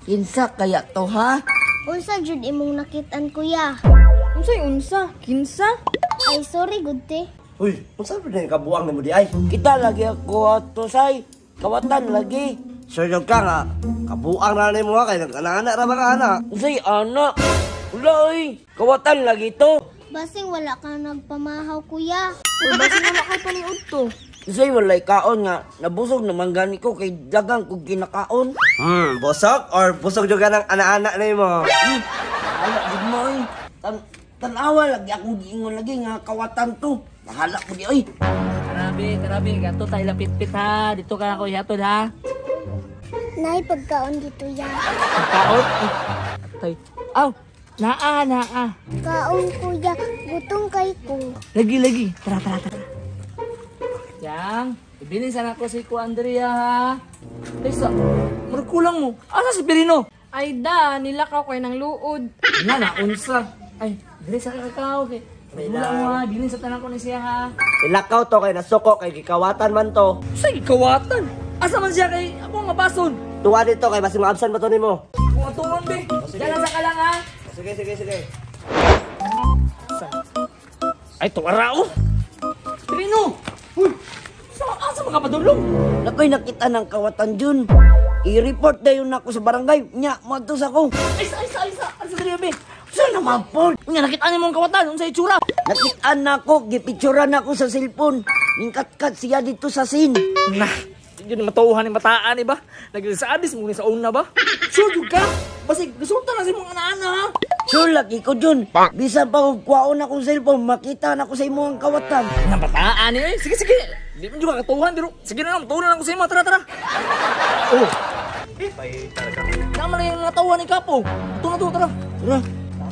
Kinsa kaya to ha? Unsa jud imong nakitaan, kuya? Unsay unsa? Kinsa? Ay, sorry gud te. Uy, unsa ba din kabuang nimo di ay? Kita lagi ako ato say. Kawatan lagi. Sure jud ka nga kabuang na nimo ha kay nag-anak ra ba ka ana? Unsay anak? Wala oy. Kawatan lagi to. Basing wala ka nagpamahaw, kuya. Uy, basing wala kay paniud to. Unsay walay kaon nga nabusog naman gani ko kay dagang kog kinakaon. Busog or busog jud ka ng ana-ana nimo? Bahala gud mo oy. Tan-awa lagi akong giingon lagi nga kawatan to. Bahala ko di oy. Tarabi, tarabi, gato tayo lapit-pit ha. Dito ka ako ihatod ha. Nay, pagkaon dito ya. Pagkaon? Ay, tay. Aw, naa, naa. Kaon, kuya, gutom kay ko. Lagi, lagi. Tara, tara, tara. Yang, ibilin sana ko si Ku Andrea ha. Tesa, murag kulang mo. Asa si Pirino? Ay da, nilakaw kay ng luod. Na, naunsa. Ay, dili sa kakao kay. Wala mo ha, bilin sa tanan ko ni siya ha. Ilakaw to kay nasuko kay gikawatan man to. Sa gikawatan? Asa man siya kay ako nga bason? Tuwa dito kay basing maabsan pa to nimo. Kung atuon be. Diyan sa ka lang ha. Sige, sige, sige. Ay, tuwa ra oh. Pirino! Uy! Sa asa makapadulong? Nakoy nakita ng kawatan jun. I-report dayon nako sa barangay. Nya, moadto sa ko. Ay, sa, ay, sa, ay, sa. Ay, sa diri be. Sa naman po? Nya nakita nimo ang kawatan unsa itsura? Nakitaan nako, gipicturan nako sa cellphone. Ningkatkat siya dito sa scene. Nah, yun matuuhan ni mataan ni ba? Nagsaadis mo ni sa una ba? Sure jud ka? Basig resulta na sa imong ana-ana ha. Sure lagi ko jun. Bisan pa kog kwaon akong cellphone, makita na ko sa imong kawatan. Na bataan ni eh. Sige sige. Di man jud ka katuhan pero sige na lang, matuon lang ko sa imo. Tara tara. Oh. Pay talaga. Tama lang yung natawhan ni Kapo. Ito na to, tara. Tara.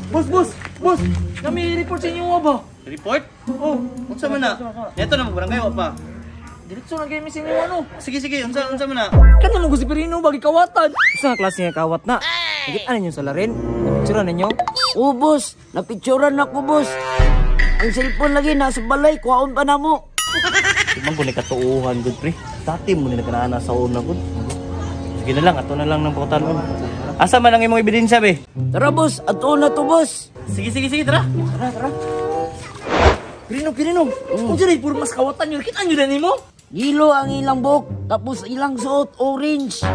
Boss, boss, boss. Kami report sa inyo ba? Report? Oh, Unsa man na? Neto na mo barangay wa pa. diretso na kayo sa inyo ano. Sige sige, unsa unsa man na? Kanya mo ko si Pirino bagi kawatan. Unsa nga klase nga kawat na? Nakita ninyo sa larin? Napicturan ninyo? Oh, boss, napicturan nako, boss. Ang cellphone lagi nasa balay, kwaon pa namo. Di man ko ni katuohan gud pre. Dati mo ni nagkanana sa una gud. Sige na lang, ato na lang ng pangutanon. Asa man ang imong ebidensya be? Tara, boss, ato na to, boss. Sige sige sige, tara. Tara, tara. Pirino, Pirino. Unsa rin puro mas kawatan yun? Kita nyo na nimo? Gilo ang ilang buhok, tapos ilang suot orange.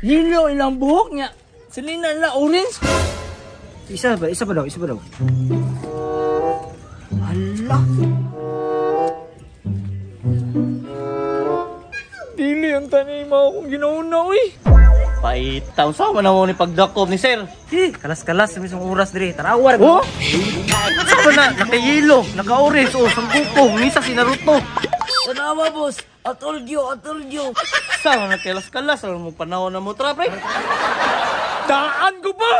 Yelo ilang buhok niya. Selena nila orange. Isa ba? Isa pa daw, isa pa daw. Hala. Dili ang tanay mo akong ginauna, uy. Paita, unsa man na mo ni pagdakop ni sir? Eh, kalas-kalas sa mismong oras diri. Tarawa ra. Oh? Unsa man na? Nakayelo, naka-orange, oh, sanggupo, ngisa si Naruto. Tanawa, boss. I told you, I told you. Sa man na kalas-kalas, alam mo panahon na mo, tara pre. Daan ko ba?